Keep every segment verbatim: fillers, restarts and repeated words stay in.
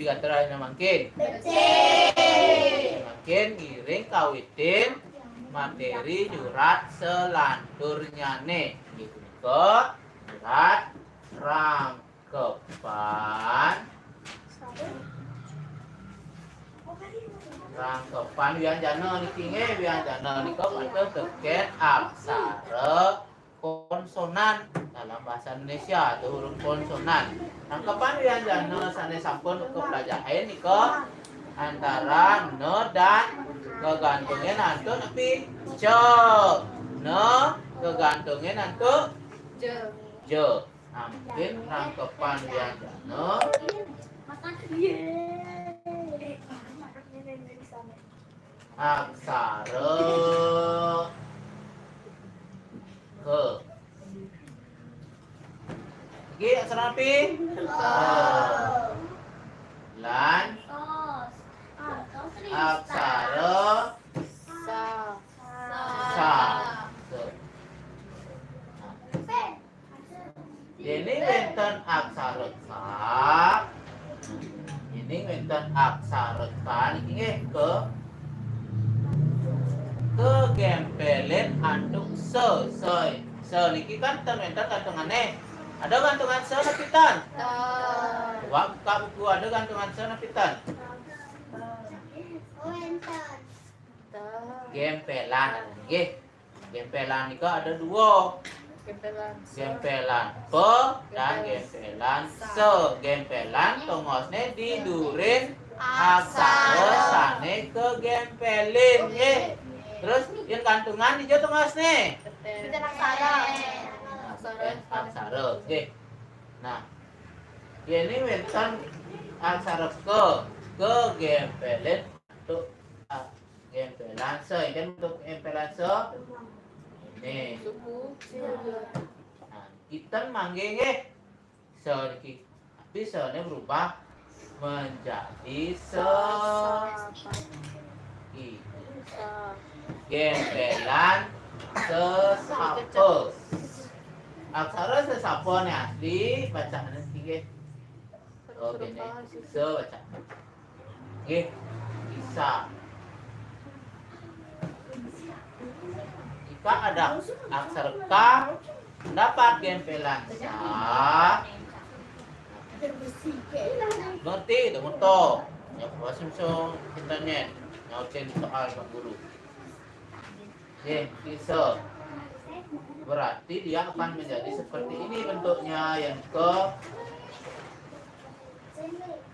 Gatra dina mangkin. Becik. Mangkin ngiring kawitin materi nyurat selanturnyane. Inggih punika nyurat rangkepan. Rangkepan wianjana niki nggih, wianjana nika patut teken aksara konsonan dalam bahasa Indonesia atau huruf konsonan. Rangkepan wianjana sane sampun kapelajahin nika antara ne dan gegantungin antuk nepi ce. Ne gegantungin antuk je. Nah, mungkin rangkepan wianjana aksara ke. Nggih, aksara napi? Ke. Lan aksara sa. Sa. Ke. Nah. Dene wenten aksara ka, dene wenten aksara ka niki nggih ke, kegempelin antuk se, se, se niki kan ten wenten gantungane. Ada gantungan se napi ten? Ten. Coba buka buku, ada gantungan se napi ten? Ten. Gempelan nggih. Gempelan nika ada dua. Gempelan se. Gempelan pe dan gempelan se. Gempelan tongosne di durin aksara sane kagempelin nggih. Terus yen gantungan dija tongosne? Aksara. Aksara nggih. Nah, yen wenten aksara ke, kagempelin antuk, ah, gempelan se, kan antuk gempelan se. Ini. Suku. Nah, kita mangge nggih. Se niki. Tapi se ini berubah menjadi se. Ini. Gempelan sesapa. Aksara sesapa ne asli bacane nggih. Oh, kene. Se baca. Nggih, bisa. Jika ada aksara ka mendapat gempelan sa, ngerti itu moto. Ya, puas langsung internet. Nyautin soal Pak Guru. Nggih, bisa. Berarti dia akan menjadi seperti ini bentuknya, yang ke,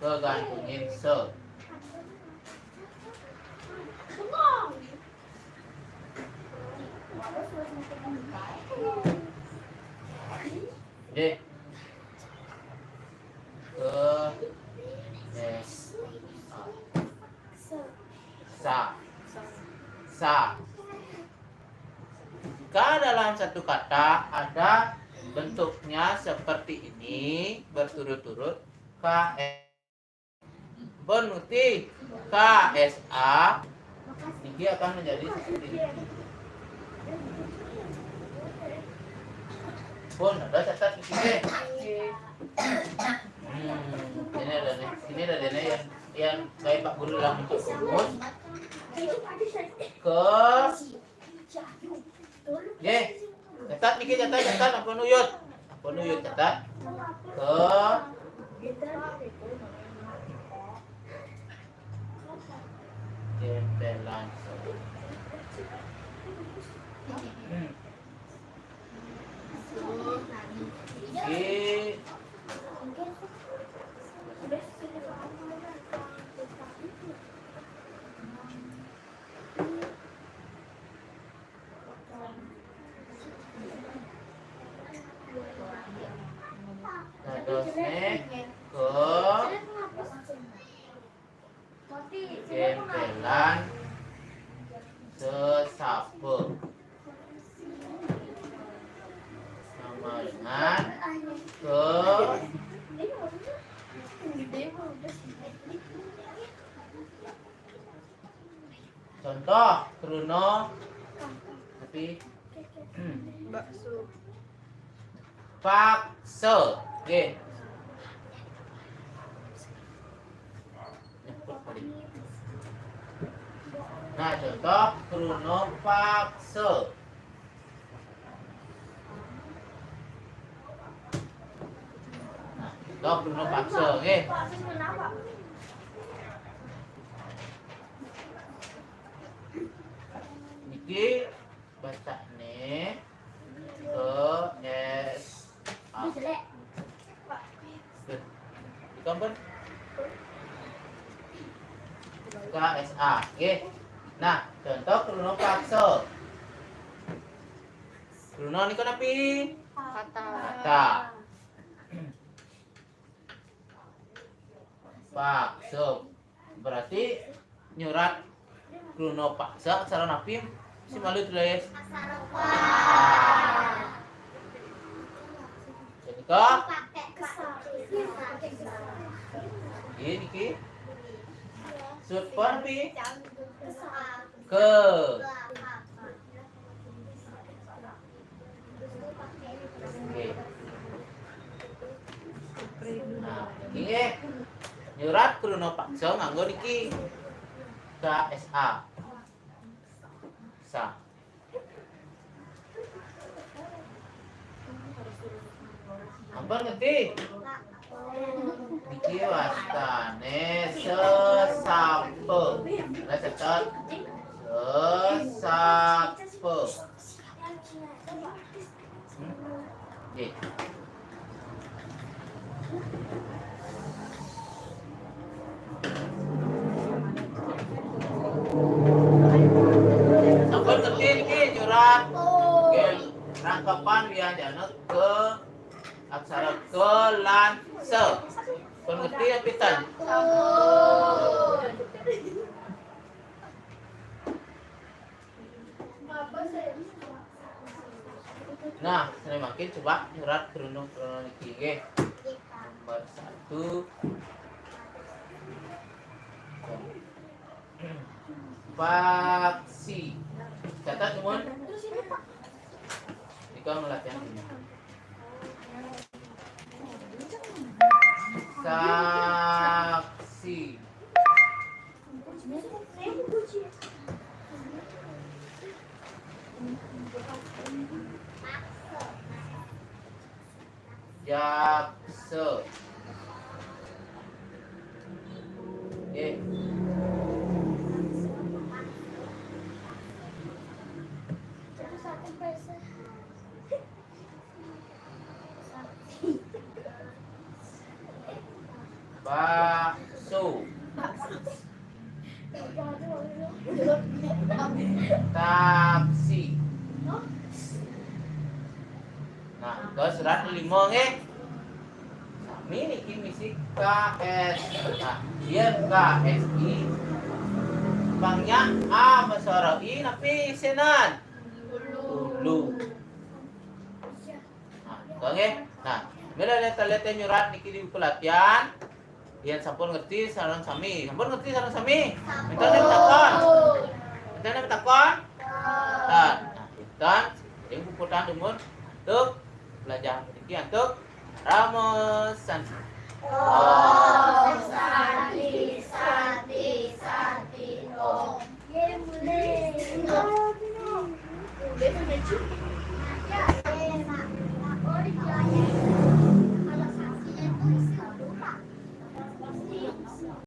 kegantungin se. Nggih. Ke, eh, sa. Sa. Sa. Jika dalam satu kata ada bentuknya seperti ini berturut-turut, K, S, pun ngerti, K S A, niki akan menjadi seperti ini. Pun ada catat di sini. Hmm, ini ada nih, ini ada nih yang, yang kayak Pak Guru dalam bentuk rumus. Ke, nggih, catat niki, catat, catat, ampun uyut. Ampun uyut, catat. Ke, gempelan. Hmm. Nggih. Dadosne ke gempelan sesapa. Sama dengan ke, contoh, kruna, tapi, bakso. Paksa. Nggih. Nah, contoh kruna paksa. Nah, contoh kruna paksa, nggih. Niki bacane K S A. Betul. Dikon pun? K S A, nggih. Nah, contoh kruna paksa. Kruna nika napi? Kata. Kata. Paksa. Berarti nyurat kruna paksa aksara napi? Sing malu tulis. Jadi ka? Nggih, niki. Surat napi? Ke. Nggih. Nah, niki nggih. Nyurat kruna paksa nganggo niki. K S A. Sa. Ampun ngerti? Niki wastane sesapa. Lah, catet. Sesapa. Hmm? Nggih. Sampun ngerti niki nyurat? Nggih. Rangkepan wianjana ke aksara ke lan se. Pun ngerti ya, pinten? Nah, sane mangkin coba nyurat kruna-kruna niki nggih. Nomor satu. Paksi. Catet, Mun. Nika ngelatihan. Saksi. Jaksa. Nggih. Bakso. Taksi. Nah, ke surat lima nggih. Sami niki misi K S. Nah, yen K S I. Pangnya A masara I napi isinan? Ulu. Nah, to nggih. Nah, mila leta-leta nyurat niki di buku latihan. Yen sampun ngerti sareng sami. Sampun ngerti sareng sami? Pinten nek takon? Pinten nek takon? Nah, pinten? Ring puputang dumun antuk belajar niki antuk ramosan. Om Santi.